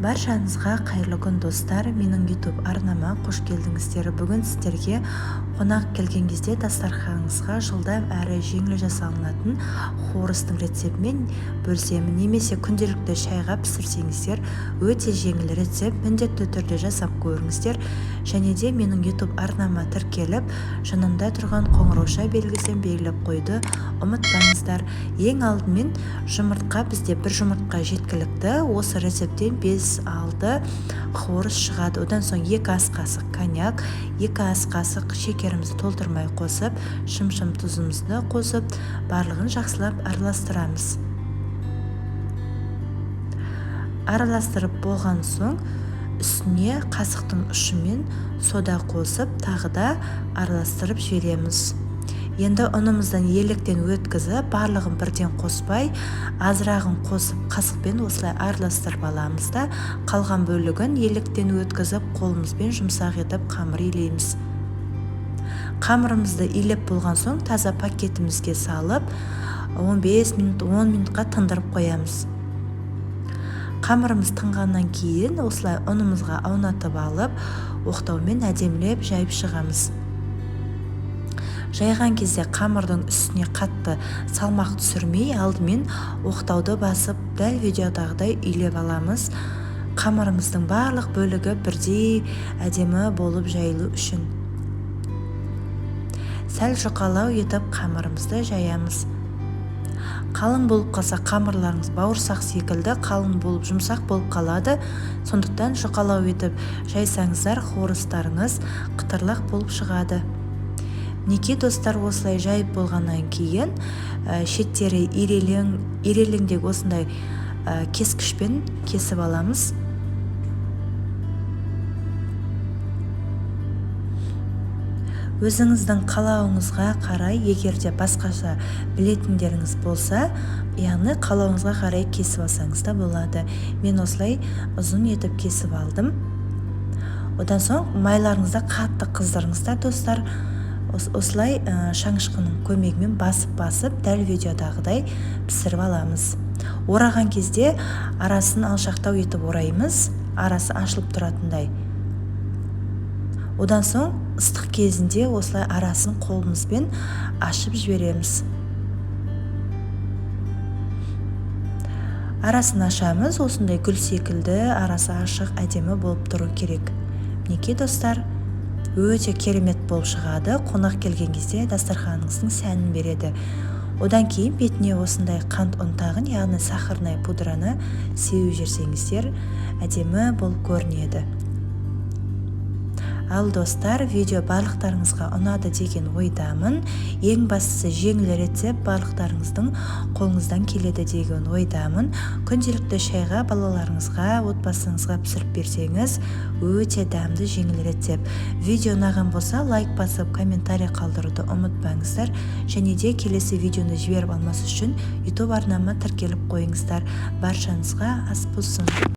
Баршаңызға қайырлы күн, достар! Менің YouTube арнама қош келдіңіздер. Бүгін сіздерге қонақ келген кезде дастарханыңызға жылдам әрі жеңіл жасалынатын хворостың рецептімен бөлісемін. Немесе күнделікті шайға пісірсеңіздер, өте жеңіл рецепт, міндетті түрде жасап көріңіздер. Және де менің YouTube арнама тіркеліп, жанында тұрған қоңырауша белгісін белгілеп қоюды ұмытпаңыздар. Ең алдымен жұмыртқа, бізде бір жұмыртқа жеткілікті. Осы рецепттен 5-6 хворост шығады. Одан соң 2 ас қасық коньяк, 2 ас қасық шекерімізді толтырмай қосып, шымшым тұзымызды қосып, барлығын жақсылап араластырамыз. Араластырып болған соң үстіне қасықтың ұшымен сода қосып, тағы да араластырып жібереміз. Енді ұнымыздан електен өткізіп, барлығын бірден қоспай, азырағын қосып, қасықпен осылай араластырып аламыз да, қалған бөлігін електен өткізіп, қолымызбен жұмсақ етіп қамыр илейміз. Қамырымызды илеп болған соң таза пакетімізге салып, 15 минут, 10 минутқа тындырып қоямыз. Қамырымыз тынғаннан кейін осылай ұнымызға аунатып алып, оқтаумен әдемілеп жайып шығамыз. Жайған кезде қамырдың үстіне қатты салмақ түсірмей, алдымен оқтауды басып, дәл видеодағыдай илеп аламыз. Қамырымыздың барлық бөлігі бірдей әдемі болып жайылу үшін сәл жұқалау етіп қамырымызды жаямыз. Қалың болып қалса, қамырларыңыз бауырсақ секілді қалың болып, жұмсақ болып қалады. Сондықтан жұқалау етіп жайсаңыздар, хворостарыңыз қытырлақ болып шығады. Мінекей, достар, осылай жайып болғаннан кейін шеттері ирелеңдеп осындай кескішпен кесіп аламыз. Өзіңіздің қалауыңызға қарай, егер де басқаша білетіндеріңіз болса, яғни қалауыңызға қарай кесіп алсаңыз да болады. Мен осылай ұзын етіп кесіп алдым. Одан соң майларыңызды қатты қыздырыңыздар, достар. Осылай шаңышқының көмегімен басып-басып, дәл видеодағыдай пісіріп аламыз. Ораған кезде арасын алшақтау етіп ораймыз, арасы ашылып тұратындай. Одан соң ыстық кезінде осылай арасын қолымызбен ашып жібереміз. Арасын ашамыз, осындай гүл секілді арасы ашық, әдемі болып тұру керек. Мінекей, достар, өте керемет болып шығады. Қонақ келген кезде дастарханыңыздың сәнін береді. Одан кейін бетіне осындай қант ұнтағын, яғни сахарная пудраны сеуіп жіберсеңіздер, әдемі болып көрінеді. Ал, достар, видео барлықтарыңызға ұнады деген ойдамын. Ең бастысы жеңіл рецепт, барлықтарыңыздың қолыңыздан келеді деген ойдамын. Күнделікті шайға балаларыңызға, отбасыңызға пісіріп берсеңіз, өте дәмді жеңіл рецепт. Видео ұнаған болса, лайк басып, комментарий қалдыруды ұмытпаңыздар. Және де келесі видеоны жіберіп алмас үшін YouTube арнама тіркеліп қойыңыздар. Баршаңызға ас болсын.